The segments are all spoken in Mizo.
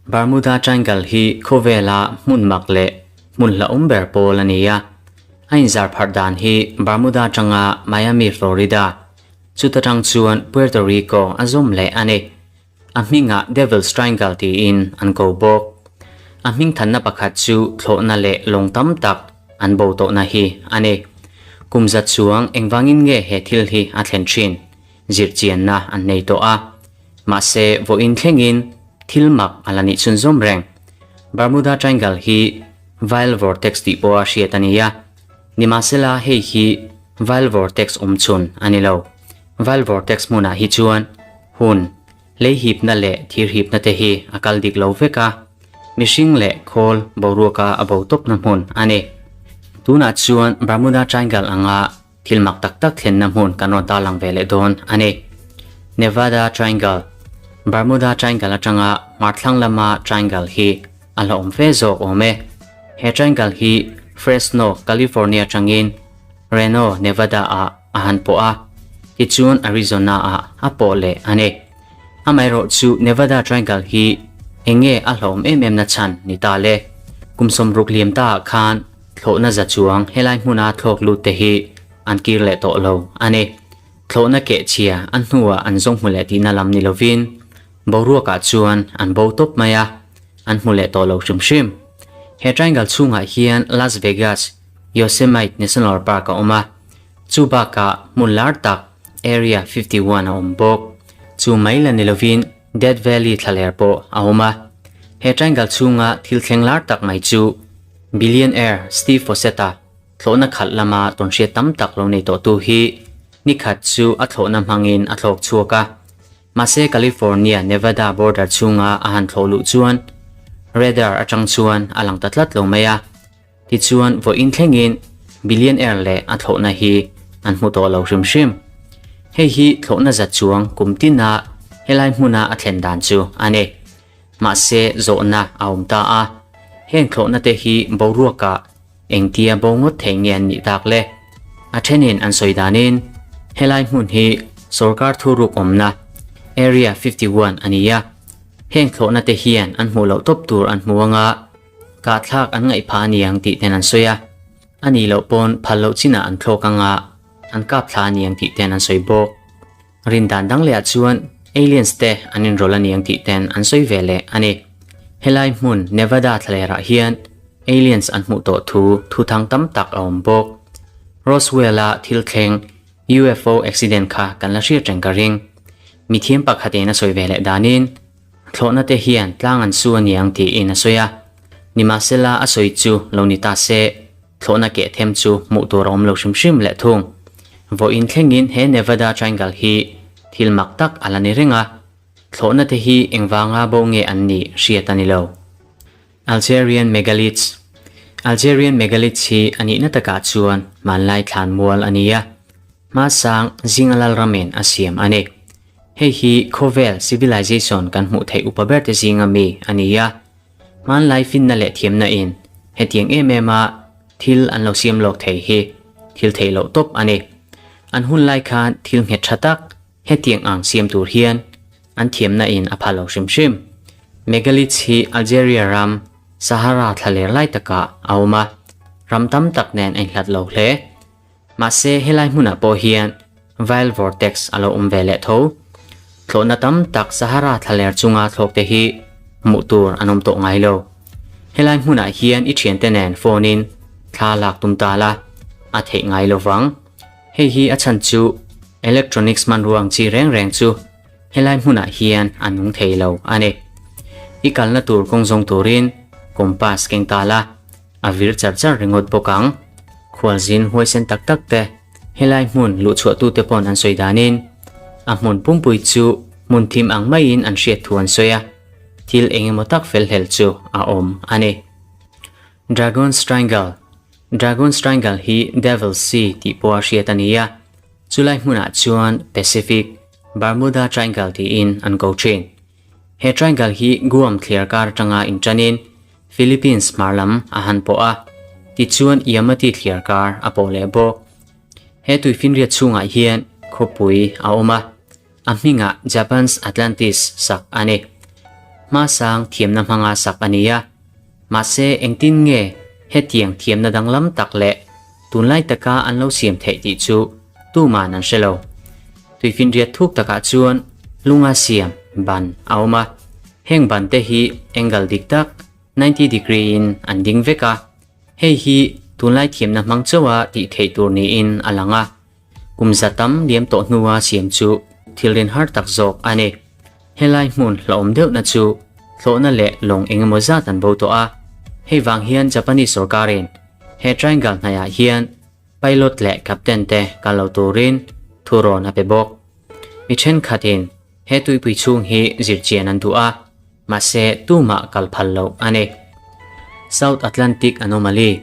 Bermuda Triangle hi khawvela hmun mak leh hmun hlauhawm ber pawl a ni a. A inzar pharh dan hi Bermuda atanga Miami, Florida, chuta tang chuan Puerto Rico a zawm leh a ni. A hmingah Devil's Triangle tiin an ko bawk. A hming thanna pakhat chu thlawhna leh lawng tam tak an bo tawhna hi a ni. Kum zat chuang engvangin nge he thil hi a thlen thin? Zirchianna an nei tawh a. Mahse, vawiin thlengin thil mak a la nih chhunzawm reng. Bermuda Triangle hi Vile Vortex tih pawha hriat a ni a. Nimahsela, hei hi Vile Vortex awm chhun a ni lo. Vile Vortex hmunah hi chuan hun, lei hipna leh thir hipna te hi a kal dik lo vek a, mihring leh khawl boruaka a bo tawpna hmun a ni. Tunah chuan Bermuda Triangle anga Thil mak tak tak thlenna hmun kan rawn tarlang ve leh dawn a ni. Nevada Triangle, Bermuda Triangle atanga hmarthlang lama triangle hi a la awm fe zawk awm e. He triangle hi Fresno, California atangin Reno, Nevada ah a han pawh a, tichuan Arizona ah a pawh leh a ni. Amaherawhchu Nevada Triangle hi eng nge a hlauhawm em em na chhan ni ta le? Kum 60 liam ta ah khan Thlawhna za chuang helai hmuna thlawk lut te hi an kir leh tawh lo a ni. Thlawhna keh chhia an hnuah an zawng hmu leh tihna lam ni lovin boruakah chuan an bo tawp mai a, an hmu leh tawh lo hrim hrim. He triangle chhungah hian Las Vegas Yosemite National Park a awm a, chu bakah hmun lar tak Area 51 a awm bawk. Chu mai la ni lovin Death Valley thlaler pawh a awm a. He triangle chhunga thil thleng lar tak mai chu Billionaire Steve Fossett-a thlawhna khalh lama tawnhriat tam tak lo nei tawhtu hi nikhat chu a thlawhna hmangin a thlawk chhuak a. Mahse California Nevada border chhunga a han thlawh luh chuan radar atang chuan a lang ta tlat lo mai a. Tichuan vawiin thlengin billionaire leh a thlawhna hi an hmu tawh lo hrim hrim. Hei hi thlawhna zat chuang kum tina helai hmuna a thlen dan chu a ni. Mahse zawhna a awm ta a, heng thlawhna te hi boruakah engtia bo ngawt thei nge an nih tak le? A thenin an sawi danin helai hmun hi sorkar thuruk awmna Area 51 a ni a, heng thlawhna te hian an hmuh loh tawp tur an hmu anga, Kahthlak an ngaih phah a niang tih ten an sawi a, a nih loh pawn phal loh chinah an thlawk anga an kap thla a niang tih ten an sawi bawk. Rin dan dang lehah chuan aliens te an inrawlh a niang tih ten an sawi ve leh a ni. Helai hmun Nevada thlalerah hian aliens an hmuh tawh thu thuthang tam tak a awm bawk. Roswell-a thil thleng UFO accident kha kan la hriat reng ka ring. Mithiam pakhatin a sawi ve leh danin, Thlawhna te hian tlang an su aniang tiin a sawi a. Nimahsela a sawi chu lo ni ta se, thlawhna keh them chu hmuh tur a awm lo hrim hrim leh thung. Vawiin thlengin he Nevada Triangle hi thil mak tak a la ni reng a, thlawhna te hi engvanga bo nge an nih hriat a ni lo. Algerian Megaliths Algerian Megaliths hi a nihna takah chuan hmanlai thlan mual a ni a, hmasang zinga lal ramin a siam a ni. Hei hi khawvel civilization kan hmuh theih upa ber te zinga mi a ni a, hmanlai finna leh thiamna in hetiang em em a thil an lo siam lawk thei hi thil theih loh tawp a ni. An hun lai khan thil nghet tha tak hetiang ang siam tur hian an thiamna in a pha lo hrim hrim. Megaliths hi Algeria ram Sahara thlaler lai takah a awm a, ram tam tak nen a inhlat lo hle. Mahse helai hmunah pawh hian Vile Vortex a lo awm ve leh tho. Thlawhna tam tak Sahara thlaler chunga thlawk te hi hmuh tur an awm tawh ngai lo. Helai hmunah hian i thiante nen phone in thla lak tum ta la, a theih ngai lo vang. Hei hi a chhan chu electronics hmanrua ang chi reng reng chu helai hmunah hian a nung thei lo a ni. I kalna tur kawng zawng turin compass keng ta la. A vir char char ringawt bawk ang. Khualzin huaisen tak tak te, helai hmun luhchhuahtute pawn an sawi danin, a hmun pumpui chu hmun thim ang maiin an hriat thu an sawi a, thil eng emaw tak fel hlel chu a awm a ni. Dragon's Triangle Dragon's Triangle hi Devil's Sea tih pawha hriat a ni a, chulai hmunah chuan Pacific Bermuda Triangle tiin an ko thin. He triangle hi Guam thliar kar atanga inṭanin Philippines hmar lam a han pawh a, tichuan Yamati thliar kar a pawh leh bawk. He tuifinriat chhungah hian khawpui a awm a, A hmingah Japan's Atlantis sak a ni. Hmasang thiamna hmanga sak a ni a. Mahse engtin nge hetiang thiamna danglam tak leh tunlai taka an lo siam theih tih chu tuman an hre lo. Tuifinriat thuk takah chuan lunga siam ban a awm a. Heng ban te hi angle dik tak 90 degree in an ding vek a. Hei hi tunlai thiamna hmang chauha tih theih tur niin a lang a. Kum za tam liam tawh hnua siam chu thil rin har tak zawk a ni. Helai hmun hlauhawm deuhna chu thlawhna leh lawng eng emaw zat an bo tawh a. Hei vang hian Japanese sorkarin he triangle hnaihah hian pilot leh captain te kal lo turin thurawn a pe bawk. Mi thenkhatin he tuipui chhung hi zirchian an duh a, mahse tumah kal phal loh a ni. South Atlantic Anomaly,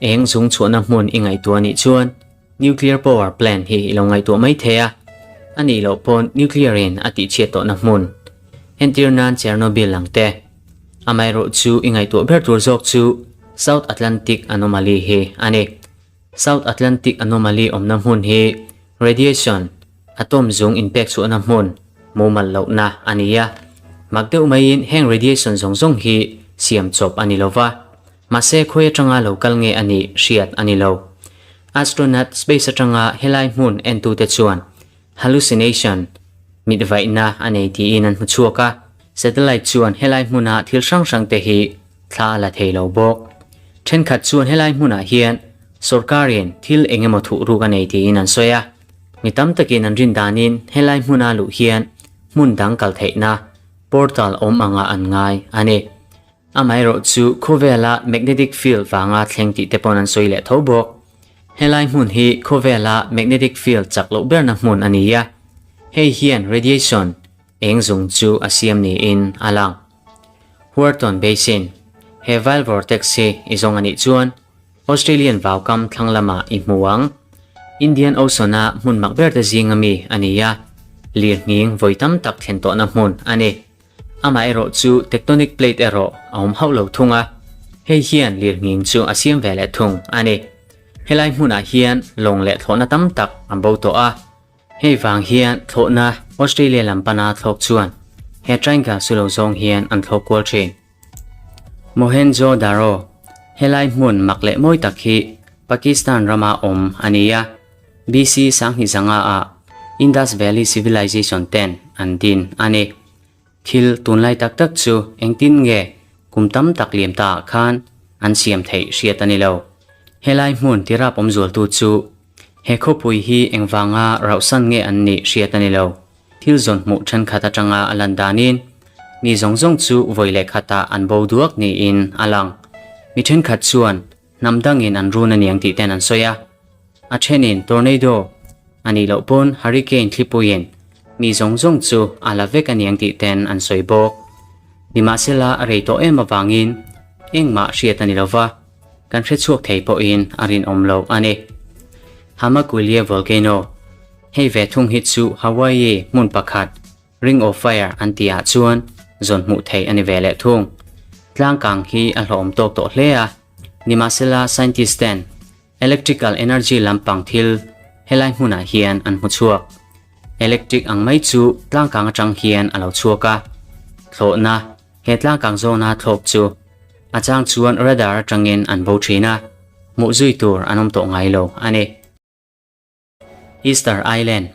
Eng zung chhuahna hmun i ngaihtuah anih chuan Nuclear power plant hi i lo ngaihtuah mai thei a, a nih loh pawn nuclear in a tihchhiat tawhna hmun, entir nan Chernobyl ang te. Amaherawh chu i ngaihtuah ber tur zawk chu South Atlantic Anomaly hi a ni. South Atlantic Anomaly awmna hmun hi radiation, atom zung inpek chhuahna hmun, mumal lohna a ni a. Mak deuh maiin heng radiation zawng zawng hi siam chawp a ni lo va, mahse khawi atanga lo kal nge a nih hriat a ni lo. Astronaut space atanga helai hmun entute chuan hallucination, mitvaihna a nei tiin an hmu chhuak a, satellite chuan helai hmuna thil hrang hrangte hi thla a la thei lo bawk. Thenkhat chuan helai hmunah hian sorkarin thil eng emaw thuh ruk a nei tiin an sawi a. Mi tam takin an rin danin helai hmuna luh hian hmun dang kal theihna portal awm angah an ngai a ni. Amaherawh chu khawvela magnetic field vanga thleng tih te pawn an sawi leh tho bawk. Helai hmun hi khawvela magnetic field chak loh berna hmun a ni a, hei hian radiation eng zung chu a siam niin a lang. Wharton Basin, He vile vortex hi i zawng a nih chuan Australian vaukam thlang lamah i hmu ang. Indian Ocean-a hmun mak berte zinga mi a ni a, lirnghing vawi tam tak thlen tawhna hmun a ni. Amaherawh chu tectonic plate erawh a awm hauh lo thung a, hei hian lirnghing chu a siam ve leh thung a ni. Helai hmunah hian lawng leh thlawhna tam tak an bo tawh a, Hei vang hian thlawhna Australia lam pana thlawk chuan he triangle su lo zawng hian an thlawk kual thin. Mohenjo-daro, Helai hmun mak leh mawi tak hi Pakistan rama awm a ni a, BC 2005 ah Indus Valley Civilization ten an din a ni. Thil tunlai tak tak chu engtin nge kum tam tak liam ta ah khan an siam theih hriat a ni lo. Helai hmun tirap awmzualtu chu he khawpui hi engvanga rauhsan nge an nih hriat a ni lo. Thil zawn hmuh thenkhat atanga a lan danin mi zawng zawng chu vawi leh khatah an bo duak niin a lang. Mi thenkhat chuan Hnam dangin an run aniang tih ten an sawi a, a thenin tornado a nih loh pawn hurricane thlipuiin mi zawng zawng chu a la vek aniang tih ten an sawi bawk. Nimahsela a rei tawh em avangin engmah hriat a ni lova, kan hre chhuak thei pawhin a rinawm loh a ni. Hamakulia Volcano, Hei ve thung hi chu Hawaii hmun pakhat Ring of Fire an tih ah chuan zawn hmuh theih a ni ve leh thung. Tlangkang hi a hlawhawm tawk tawh hle a, nimahsela scientist ten electrical energy lampang thil helai hmunah hian an hmu chhuak. Electric ang mai chu tlangkang atang hian a lo chhuak a, thlawhna he tlangkang zawna thlawk chu a chang chuan radar atangin an bo thin a, hmuh zui tur an awm tawh ngai lo a ni. Easter Island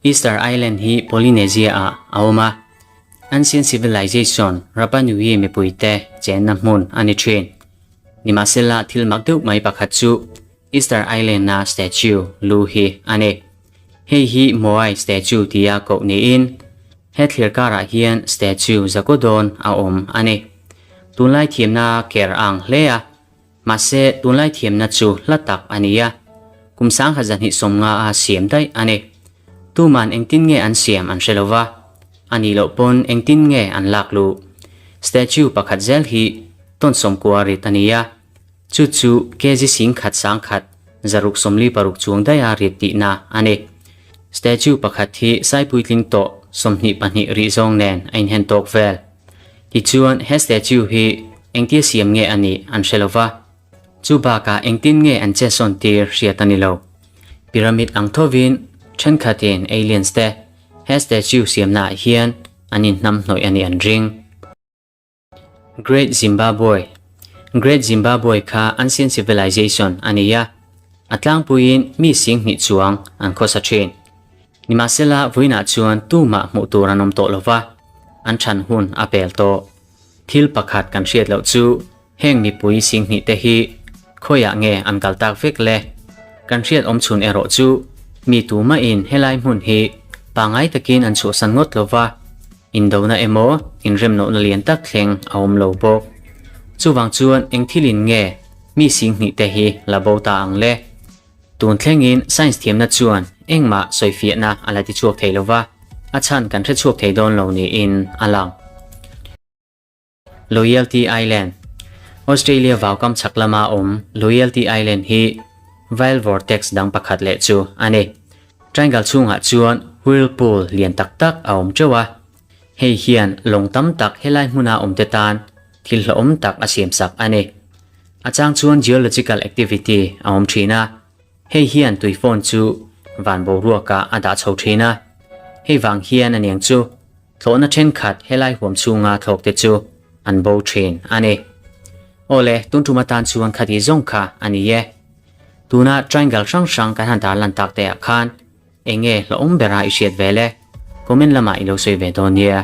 Easter Island hi Polynesia ah a awm a, ancient civilization Rapa Nui mipuite chenna hmun a ni thin. Nimahsela thil mak deuh mai pakhat chu Easter Island-a statue lu hi a ni. Hei hi Moai statue tia koh niin he thlir karah hian statue Zakodon a awm a ni. Tunlai thiamna ker a ang hle a. Mahse, tunlai thiamna chu hla tak a ni a, kum 2050 a siam daih a ni. Tuman engtin nge an siam an hre lo va, a nih loh pawn engtin nge an lak luh. Statue pakhat zel hi tawn 90 rit a ni a, chu chu kg 10,000 146 chuang daiha rit tihna a ni. Statue pakhat hi saipuitling tawh 22 rih zawng nen a inhen tawk vel. Tichuan, he statue hi engtia siam nge a nih an hre lo va, chu bakah engtin nge an che sawn tir hriat a ni lo. Pyramid ang thovin thenkhatin aliens te, He statue siamnaah hian an inhnamhnawih a nih an ring. Great Zimbabwe Great Zimbabwe kha ancient civilization a ni a, a tlangpuiin mi singhnih chuang an khawsa thin. Nimahsela vawiinah chuan tumah hmuh tur an awm tawh lo va, an than hun a pel tawh. Thil pakhat kan hriat loh chu heng mipui singhnih te hi khawiah nge an kal tak vek le? Kan hriat awm chhun erawh chu mi tumahin helai hmun hi pangngai takin an chhuahsan ngawt lo va, Indona emaw inremlohna lian tak thleng a awm lo bawk. Chuvang chuan eng thilin nge mi singhnih te hi la bo ta ang le? Tun thlengin science thiamna chuan engmah sawifiahna a la tichhuak thei lo va, a chhan kan hrechhuak thei dawn lo niin a lang. Loyalty Island, Australia vaukam chhak lama awm Loyalty Island hi Vile Vortex dang pakhat leh chu a ni. Triangle chhungah chuan whirlpool lian tak tak a awm teuh a, hei hian lawng tam tak helai hmuna awmte tan thil hlauhawm tak a siamsak a ni. A chang chuan geological activity a awm thin a, hei hian tui phone chu van boruakah a dah chho thin a, hei vang hian aniang chu Thlawhna thenkhat helai huam chhunga thlawkte chu an bo thin a ni. Awle, tun tum atan chuan khati zawng kha a ni e. Tuna triangle hrang hrang kan han tarlan tak te ah khan eng nge hlauhawm bera i hriat ve le? Comment lamah i lo sawi ve dawn nia.